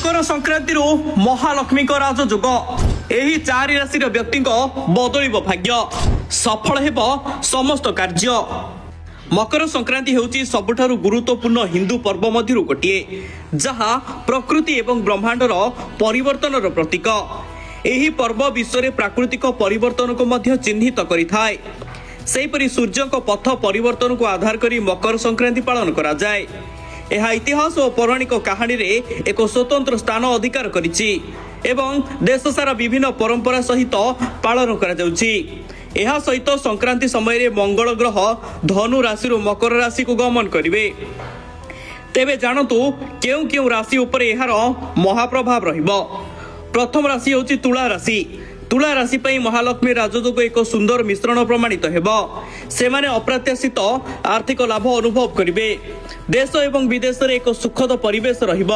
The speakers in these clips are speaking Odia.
ମକର ସଂକ୍ରାନ୍ତିରୁ ମହାଲକ୍ଷ୍ମୀଙ୍କ ରାଜଯୋଗ। ଏହି ଚାରି ରାଶିର ବ୍ୟକ୍ତିଙ୍କ ବଦଳିବ ଭାଗ୍ୟ, ସଫଳ ହେବ ସମସ୍ତ କାର୍ଯ୍ୟ। ମକର ସଂକ୍ରାନ୍ତି ହେଉଛି ସବୁଠାରୁ ଗୁରୁତ୍ୱପୂର୍ଣ୍ଣ ହିନ୍ଦୁ ପର୍ବ ମଧ୍ୟରୁ ଗୋଟିଏ, ଯାହା ପ୍ରକୃତି ଏବଂ ବ୍ରହ୍ମାଣ୍ଡର ପରିବର୍ତ୍ତନର ପ୍ରତୀକ। ଏହି ପର୍ବ ବିଶ୍ୱରେ ପ୍ରାକୃତିକ ପରିବର୍ତ୍ତନକୁ ମଧ୍ୟ ଚିହ୍ନିତ କରିଥାଏ। ସେହିପରି ସୂର୍ଯ୍ୟଙ୍କ ପଥ ପରିବର୍ତ୍ତନକୁ ଆଧାର କରି ମକର ସଂକ୍ରାନ୍ତି ପାଳନ କରାଯାଏ। ଏହା ଇତିହାସ ଓ ପୌରାଣିକ କାହାଣୀରେ ଏକ ସ୍ୱତନ୍ତ୍ର ସ୍ଥାନ ଅଧିକାର କରିଛି ଏବଂ ଦେଶସାରା ବିଭିନ୍ନ ପରମ୍ପରା ସହିତ ପାଳନ କରାଯାଉଛି। ଏହା ସହିତ ସଂକ୍ରାନ୍ତି ସମୟରେ ମଙ୍ଗଳ ଗ୍ରହ ଧନୁ ରାଶିରୁ ମକର ରାଶିକୁ ଗମନ କରିବେ। ତେବେ ଜାଣନ୍ତୁ, କେଉଁ କେଉଁ ରାଶି ଉପରେ ଏହାର ମହାପ୍ରଭାବ ରହିବ। ପ୍ରଥମ ରାଶି ହେଉଛି ତୁଳା ରାଶି। ତୁଳା ରାଶି ପାଇଁ ମହାଲକ୍ଷ୍ମୀ ରାଜଯୋଗ ଏକ ସୁନ୍ଦର ମିଶ୍ରଣ ପ୍ରମାଣିତ ହେବ। ସେମାନେ ଅପ୍ରତ୍ୟାଶିତ ଆର୍ଥିକ ଲାଭ ଅନୁଭବ କରିବେ। ଦେଶ ଏବଂ ବିଦେଶରେ ଏକ ସୁଖଦ ପରିବେଶ ରହିବ।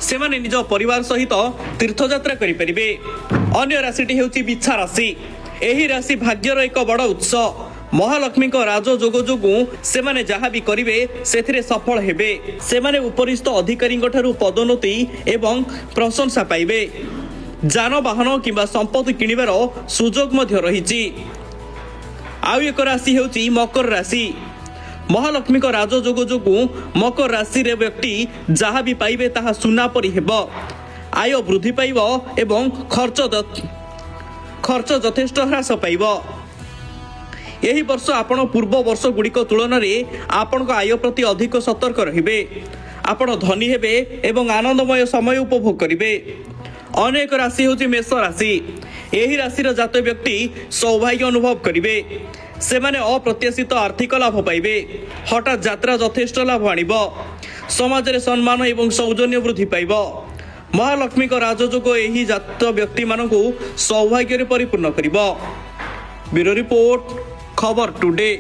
ସେମାନେ ନିଜ ପରିବାର ସହିତ ତୀର୍ଥଯାତ୍ରା କରିପାରିବେ। ଅନ୍ୟ ରାଶିଟି ହେଉଛି ବିଛା ରାଶି। ଏହି ରାଶି ଭାଗ୍ୟର ଏକ ବଡ଼ ଉତ୍ସ। ମହାଲକ୍ଷ୍ମୀଙ୍କ ରାଜଯୋଗ ଯୋଗୁଁ ସେମାନେ ଯାହା ବି କରିବେ, ସେଥିରେ ସଫଳ ହେବେ। ସେମାନେ ଉପରିସ୍ଥ ଅଧିକାରୀଙ୍କ ଠାରୁ ପଦୋନ୍ନତି ଏବଂ ପ୍ରଶଂସା ପାଇବେ। ଯାନବାହନ କିମ୍ବା ସମ୍ପତ୍ତି କିଣିବାର ସୁଯୋଗ ମଧ୍ୟ ରହିଛି। ଆଉ ଏକ ରାଶି ହେଉଛି ମକର ରାଶି। ମହାଲକ୍ଷ୍ମୀଙ୍କ ରାଜଯୋଗ ଯୋଗୁଁ ମକର ରାଶିରେ ବ୍ୟକ୍ତି ଯାହା ବି ପାଇବେ, ତାହା ସୁନା ପରି ହେବ। ଆୟ ବୃଦ୍ଧି ପାଇବ ଏବଂ ଖର୍ଚ୍ଚ ଯଥେଷ୍ଟ ହ୍ରାସ ପାଇବ। ଏହି ବର୍ଷ ଆପଣ ପୂର୍ବ ବର୍ଷ ଗୁଡ଼ିକ ତୁଳନାରେ ଆପଣଙ୍କ ଆୟ ପ୍ରତି ଅଧିକ ସତର୍କ ରହିବେ। ଆପଣ ଧନୀ ହେବେ ଏବଂ ଆନନ୍ଦମୟ ସମୟ ଉପଭୋଗ କରିବେ। ଅନ୍ୟ ଏକ ରାଶି ହେଉଛି ମେଷ ରାଶି। ଏହି ରାଶିର ଜାତ ବ୍ୟକ୍ତି ସୌଭାଗ୍ୟ ଅନୁଭବ କରିବେ। ସେମାନେ ଅପ୍ରତ୍ୟାଶିତ ଆର୍ଥିକ ଲାଭ ପାଇବେ। ହଠାତ୍ ଯାତ୍ରା ଯଥେଷ୍ଟ ଲାଭ ଆଣିବ। ସମାଜରେ ସମ୍ମାନ ଏବଂ ସୌଜନ୍ୟ ବୃଦ୍ଧି ପାଇବ। ମହାଲକ୍ଷ୍ମୀଙ୍କ ରାଜଯୋଗ ଏହି ଜାତ ବ୍ୟକ୍ତିମାନଙ୍କୁ ସୌଭାଗ୍ୟରେ ପରିପୂର୍ଣ୍ଣ କରିବ। ବ୍ୟୁରୋ ରିପୋର୍ଟ, ଖବର ଟୁଡେ।